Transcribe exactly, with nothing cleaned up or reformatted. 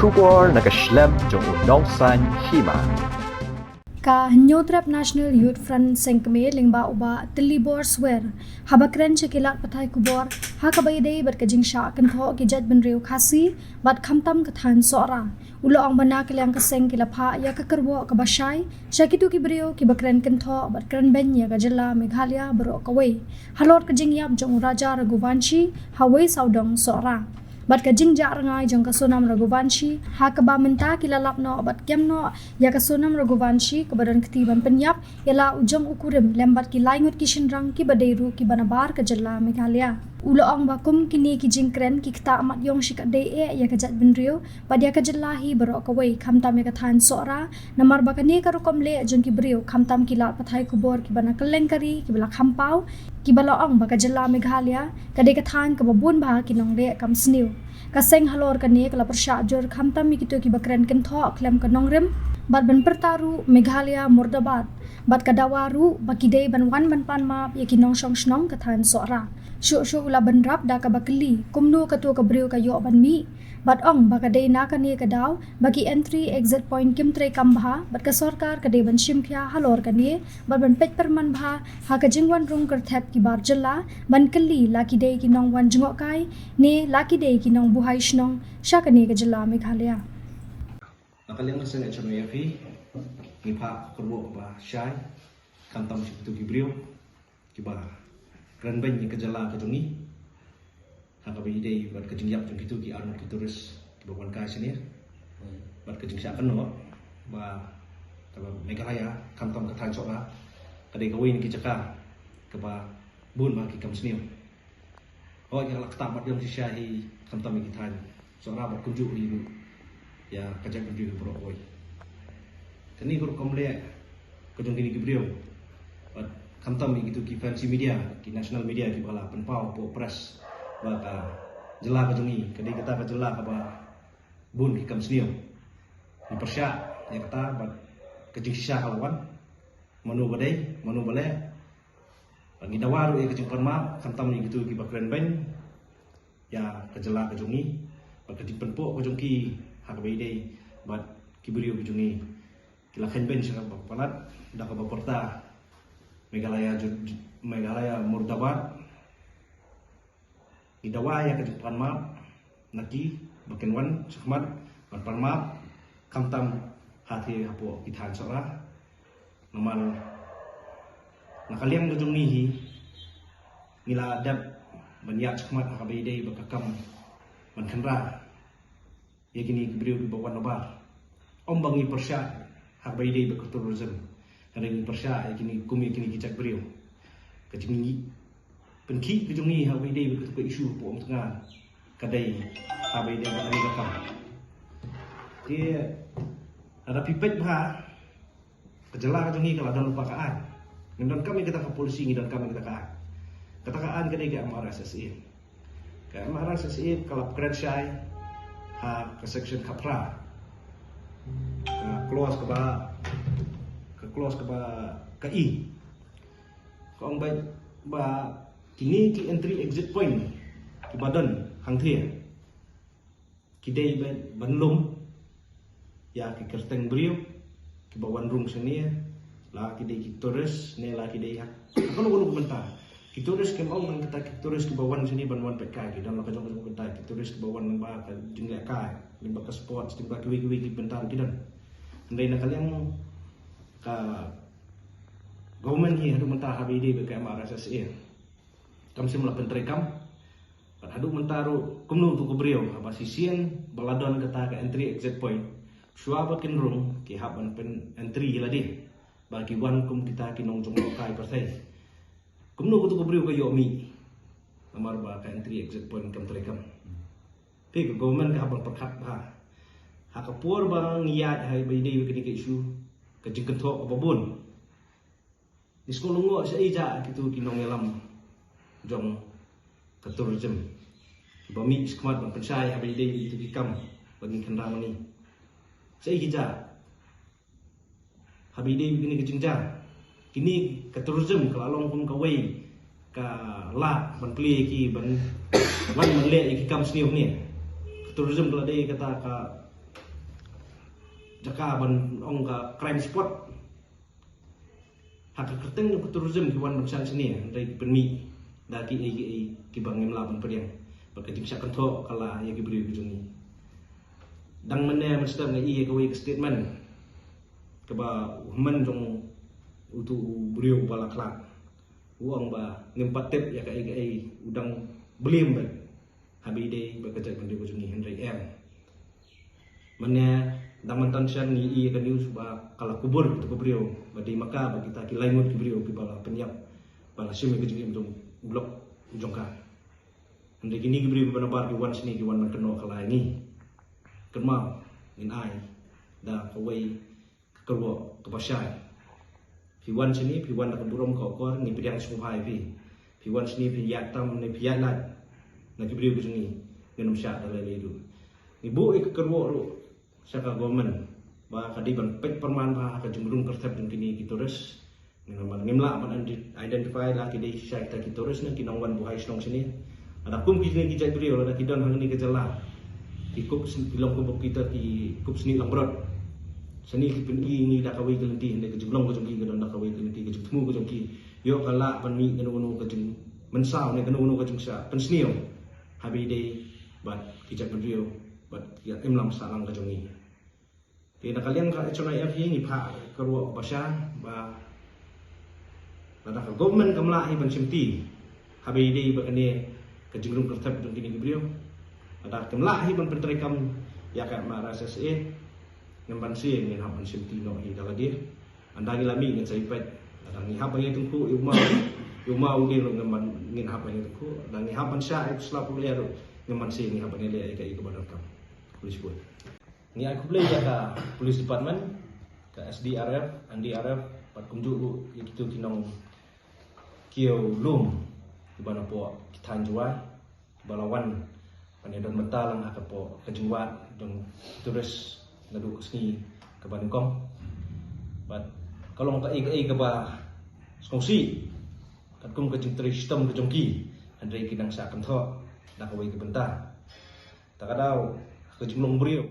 Khubor na ka shlem jong u nongsan hima. Ka Hynñiewtrep National Youth Front Seng Kmie lyngba u Bah Tillibor Swer haba kren sha ki lad pathai khubor ha kaba ïadei bad ka jingshah kynthoh ki jaitbynriew Khasi bad khamtam ka thaiñ Sohra, u la ong ba na ka liang ka seng ki la phah ïa ka kyrwoh kaba shai sha kito ki briew kiba kren kynthoh bad kren beiñ ïa ka jylla Meghalaya baroh kawei halor ka jingïap jong u Raja Raghuvanshi ha Wei Sawdong Sohra bad ka jingjah rngai jong ka Sonam Raghuvanshi, ha kaba mynta ki la lap noh bad kem noh ïa ka Sonam Raghuvanshi kaba don kti ban pynïap ïa la u jong u kurim lem bad ki lai ngut ki shynrang kiba dei ruh kiba nabar ka jylla Meghalaya. U la ong ba kum kine ki jingkren ki ktah mat ïong shikatdei eh ïa ka jaitbynriew bad ïa ka jylla hi baroh kawei, khamtam ïa ka thaiñ Sohra, namar ba kane ka rukom leh jong ki briew khamtam ki lad pathai khubor kiba na kylleng ka ri kiba la kham paw, kiba la ong ba ka jylla Meghalaya ka dei ka thaiñ kaba bun bha ki nongleh kam sniew. Ka seng halor kane ka la pyrshah jur khamtam ïa kito kiba kren kynthoh khlem ka nongrim bad ban pyrta ruh Meghalaya Murdabad bad ka dawa ruh ba ki dei ban wan ban pan map ïa ki nongshong shnong ka thaiñ Sohra. Shuh shuh u la bynrap da kaba kylli kumno kato ka briew ka ïoh ban mih bad ong ba ka dei na kane ka daw ba ki entry exit point kim treikam bha bad ka sorkar ka dei ban shim khia halor kane bad ban peit pyrman bha ha ka jingwan rung kyrthep ki bar jylla ban kylli la ki dei ki nongwan jngohkai ne la ki dei ki nongbuhai shnong sha kane ka jylla Meghalaya. Na ka liang ka seng H M A F ngi phah ka kyrwoh ba shai khamtam sha kito ki briew kiba kren beiñ ïa ka jylla ka jong ngi ha kaba ïadei bad ka jingïap jong kito ki arngut ki tourist kiba wan kai shane bad ka jingshah kynnoh ba kaba Meghalaya khamtam ka thaiñ Sohra ka dei kawei na ki jaka kaba bun bha ki kam sniew. Hooid, ka la ktah mat ïong shisha hi khamtam ïa ki thaiñ Sohra bad kumjuh hi ruh ïa ka jaitbynriew baroh kawei. Kane ka rukom leh ka jong kine ki briew bad khamtam ïa kito ki fancy media, ki national media kiba la pynpaw hapoh press ba ka jylla ka jong ngi ka dei kata ka jylla kaba bun ki kam sniew. Ngi pyrshah ïa kata bad ka jingshisha ka la wan. Mano ba dei, mano ba leh. Bad ngi dawa ruh ïa ka jingpanmap khamtam ïa kito kiba kren beiñ ïa ka jylla ka jong ngi bad ka jingpynpoh ka jong ki ha kaba ïadei bad ki briew ka jong ngi. Ki la kheiñ beiñ sha kaba palat da kaba pyrta Meghalaya jur-, Meghalaya Murdabad. Ngi dawa ïa ka jingpanmap na ki ba kin wan shakhmat ban panmap khamtam hathi hapoh ki thaiñ Sohra. Namar na ka liang ka jong ngi hi ngi la dep ban ïaid shakhmat ha kaba ïadei bad ka kam ban khynra ïa kine ki briew kiba wan nabar. Ym ba ngi pyrshah ha kaba ïadei bad ka tourism. Hynrei ngi pyrshah ïa kine kum ïa kine ki jaitbynriew. Ka jingpynkhih ka jong ngi ha kaba ïadei bad kato ka issue hapoh Umtnga ka dei ha kaba ïadei bad kane ka kam. Te lada phi peit bha ka jylla ka jong ngi ka la don lypa ka aiñ. Ngim donkam ïa kata ka policy, ngi donkam ïa kata ka aiñ. Kata ka aiñ ka dei ka M R S S A. Ka M R S S A ka la pynkren shai ha ka section khatphra, ka clause kaba, ka clause kaba ka E. Ka ong ba, ba kine ki entry exit point kiba don hangthie ki dei ban, ban lum ïa ki kyrteng briew kiba wan rung shane, la ki dei ki tourist ne la ki dei ha kano kano ka bynta. Ki tourist kim ong nang kata ki tourist kiba wan shane ban wan peit kai, ki don la ka jong ka jong ka bynta. Ki tourist kiba wan lyngba ka jingleh kai, lyngba ka sports, lyngba kiwei kiwei ki bynta ruh ki don. Hynrei na ka liang ka government hi haduh mynta haba ïadei bad ka M R S S A kam shym la pyntreikam. Bad haduh mynta ruh kumno tu ka briew haba shisien ba la don kata ka entry exit point, shuwa ba kin rung ki hap ban pyn entry ïa lade ba ki wan kum kita ki nongjngohkai pyrthei. Kumno tu ka briew ka ïoh mih namar ba ka entry exit point kam treikam. Te ka government ka hap ban pyrkhat bha. Ha ka por ba ngi ïaid ha ba ïadei bad kane ka issue ka jingkynthoh kaba bun. Ngi sngewlyngngoh shaei ja kito ki nongïalam jong ka tourism kiba mih shakhmat ban pynshai haba ïadei kito ki kam ba ngi khynra ma ngi. Shaei ki ja haba ïadei kine ki jingjia. Kine ka tourism ka la long kum kawei ka lad ban plie ki ban wan ban leh ïa ki kam sniew ne. Ka tourism ka la dei kata ka jaka ban ong ka crime spot. Ha ka kyrteng jong ka tourism ki wan ban shang shane, hynrei ki pynmih da ki ei ki ei kiba ngim lah ban pdiang. Bad ka jingshah kynthoh ka la ïa ki briew ki jong ngi. Dang mynne mynstep nga ïohi ïa kawei ka statement kaba u hynmen jong utu u briew ba la khlad. U ong ba ngim pat tip ïa kaei kaei, u dang blame beit. Haba ïadei bad ka jaitbynriew ka jong ngi, hynrei em. Mynne dang mynta shen ngi ïohi ïa ka news ba ka la kubur kito ki briew, ba dei ma ka ba kita ki lai ngut ki briew kiba la pynïap, ba la shim ïa ka jingim jong u lok u jong ka. Hynrei kine ki briew kiba nabar ki wan shane ki wan ban kynnoh ka la ïa ngi. Kynmaw, ngin ai da kawei ka kyrwoh kaba shai. Phi wan shane, phi wan da ka burom ka akor, ngi pdiang sngewbha ïa phi. Phi wan shane, phi ïaid tam ne phi ïaid lait na ki briew ki jong ngi, ngin ym shah da lei lei ruh. Ngi buh ïa ka kyrwoh ruh sha ka government ba ka dei ban peit pyrman bha ha ka jingrung kyrthep jong kine ki tourist. Ngim lah ban, ngim lah ban ident-, identify la ki dei shisha kita ki tourist ne ki nongwan buhai shnong shane. Lada kum kine ki jaitbynriew, lada ki don hangne ka jylla, ki kup sn-, ki long kum kita ki kup snieh langbrot. Shane ki pyni ïa ngi da kawei ka lynti, hynrei ka jinglong ka jong ki ka don da kawei ka lynti, ka jingthmu ka jong ki ïoh ka lah ban mih kano kano ka jingmynsaw ne kano kano ka jingshah pynsniew haba ïadei bad ki jaitbynriew bad ïa ka imlang sahlang ka jong ngi. Te na ka liang ka H N I F hi ngi phah ka kyrwoh kaba shai ba lada ka government kam lah hi ban shimti haba ïadei bad kane ka jingrung kyrthep jong kine ki briew, lada kam lah hi ban pyntreikam ïa ka M R S S A, ngin ban sngewthuh, ngin hap ban shimti noh hi da lade. Ynda ngi la mih ngin sa ïa peit. Lada ngi hap ban ïatyngkhuh ïa u maw, ïa u maw u dei ruh ngin ban, ngin hap ban ïatyngkhuh. Lada ngi hap ban shah ïa u slap u lyer ruh ngin ban sngewthuh, ngi hap ban ïaleh ïa kaei kaba donkam. Khublei shibun. Ngi ai khublei ïa ka police department, ka S D R F, N D R F, bad kumjuh ruh ïa kito ki nongkiew lum kiba napoh ki thaiñ Jowai ba la wan ban ïadon bynta lang ha ka poh ka jingwad jong ki tourist naduh ka sngi kaba nyngkong. Bad ka long kaei kaei kaba sngewsih katkum ka jingtrei shitom ka jong ki, hynrei ki dang shah kynthoh da kawei ka bynta. Ta ka daw ka jinglong briew.